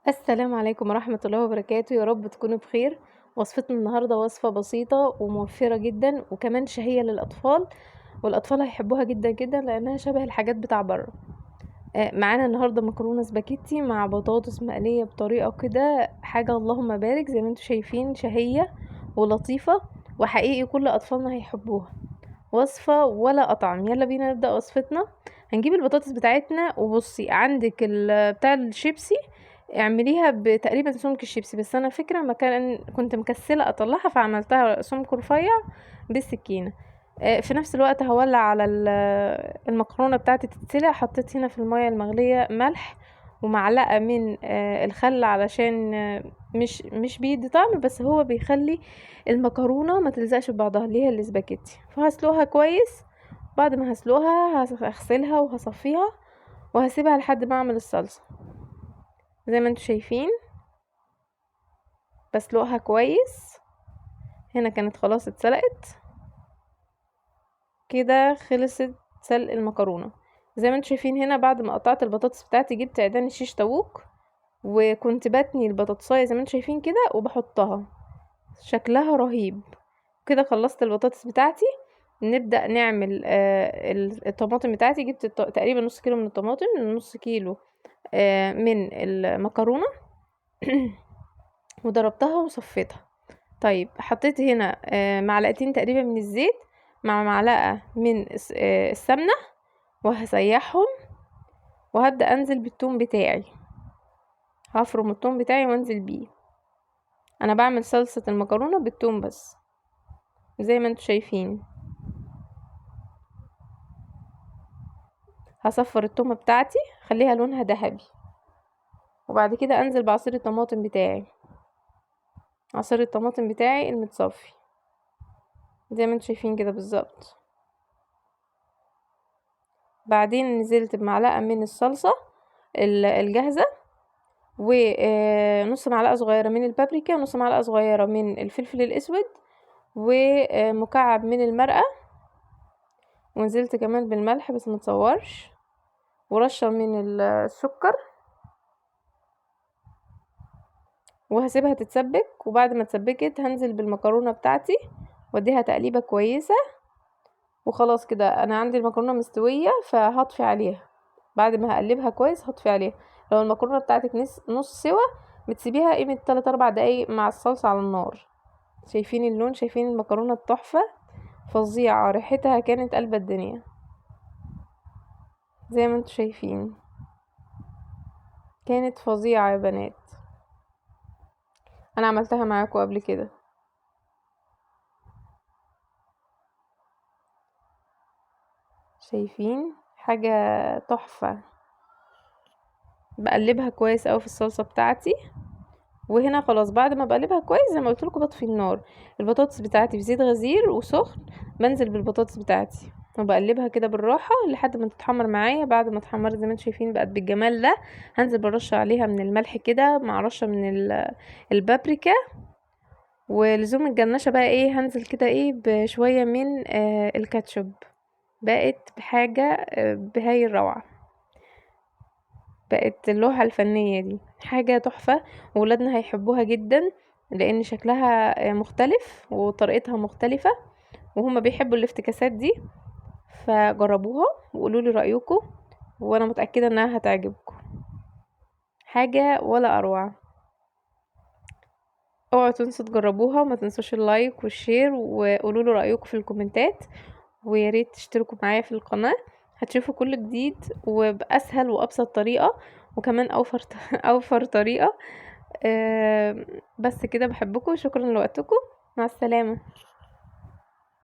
السلام عليكم ورحمة الله وبركاته. يا رب تكونوا بخير. وصفتنا النهاردة وصفة بسيطة وموفرة جدا وكمان شهية للأطفال، والأطفال هيحبوها جدا جدا لأنها شبه الحاجات بتاع بره. معانا النهاردة مكرونة سباكيتي مع بطاطس مقلية بطريقة كده حاجة اللهم بارك، زي ما انتم شايفين شهية ولطيفة وحقيقي كل أطفالنا هيحبوها. وصفة ولا أطعم. يلا بينا نبدأ وصفتنا. هنجيب البطاطس بتاعتنا، وبصي عندك بتاع الشيبسي اعمليها بتقريبا سمك الشيبسي، بس انا فكرة ما كان كنت مكسلة اطلعها فعملتها سمك رفيع بالسكينة. في نفس الوقت هولع على المكرونة بتاعتي تتسلق. حطيت هنا في المية المغلية ملح ومعلقة من الخل علشان مش بيدي طعم، بس هو بيخلي المكرونة ما تلزقش في بعضها اللي هي الاسباجيتي. فهسلقها كويس. بعد ما هسلقها هغسلها وهصفيها وهسيبها لحد ما اعمل الصلصة. زي ما انتم شايفين بسلقها كويس. هنا كانت خلاص اتسلقت كده، خلصت سلق المكرونة. زي ما انتم شايفين هنا بعد ما قطعت البطاطس بتاعتي جبت عيدان الشيش طاووق وكنت بتني البطاطساية زي ما انتم شايفين كده وبحطها، شكلها رهيب كده. خلصت البطاطس بتاعتي. نبدأ نعمل الطماطم بتاعتي. جبت تقريبا نص كيلو من الطماطم، نص كيلو من المكرونة وضربتها وصفيتها. حطيت هنا معلقتين تقريبا من الزيت مع معلقة من السمنة وهسيحهم، وهبدأ انزل بالثوم بتاعي. هفرم الثوم بتاعي وانزل بيه. انا بعمل صلصة المكرونة بالثوم بس زي ما انتم شايفين. هصفر الثومة بتاعتي خليها لونها ذهبي، وبعد كده انزل بعصير الطماطم بتاعي، عصير الطماطم بتاعي المتصفي زي ما انتم شايفين كده بالظبط. بعدين نزلت بمعلقة من الصلصة الجاهزة، ونص معلقة صغيرة من البابريكا، ونص معلقة صغيرة من الفلفل الأسود، ومكعب من المرقة، ونزلت كمان بالملح بس ما تصورش، ورشة من السكر، وهسيبها تتسبك. وبعد ما اتسبكت هنزل بالمكرونة بتاعتي واديها تقليبة كويسة، وخلاص كده انا عندي المكرونة مستوية فهطفي عليها. بعد ما هقلبها كويس هطفي عليها. لو المكرونة بتاعتك نص سوا بتسيبيها قيمة 3-4 دقايق مع الصلصة على النار. شايفين اللون، شايفين المكرونة التحفة فظيعة، ريحتها كانت قلب الدنيا زي ما انتم شايفين، كانت فظيعة يا بنات. انا عملتها معاكم قبل كده. شايفين حاجة تحفة. بقلبها كويس اوي في الصلصة بتاعتي. وهنا خلاص بعد ما بقلبها كويس زي ما قلت لكم بطفي النار. البطاطس بتاعتي في زيت غزير وسخن، بنزل بالبطاطس بتاعتي وبقلبها كده بالراحة لحد ما تتحمر معايا. بعد ما اتحمرت زي ما انتم شايفين بقت بالجمال ده، هنزل برش عليها من الملح كده مع رشة من البابريكا، ولزوم الجرنشة بقى ايه، هنزل كده ايه بشوية من الكاتشب. بقت بحاجة بهاي الروعة، بقت اللوحة الفنية دي حاجة تحفة، وولادنا هيحبوها جدا لان شكلها مختلف وطريقتها مختلفة، وهما بيحبوا الافتكاسات دي. فجربوها وقولوا لي رأيكم، وانا متأكدة انها هتعجبكم. حاجة ولا اروع. اوعوا تنسوا تجربوها، وما تنسوش ال like وال share، وقولوا لي رأيكم في الكومنتات، ويا ريت تشتركوا معايا في القناة، هتشوفوا كل جديد وبأسهل وأبسط طريقة، وكمان أوفر طريقة. بس كده، بحبكم، شكرا لوقتكم، مع السلامة.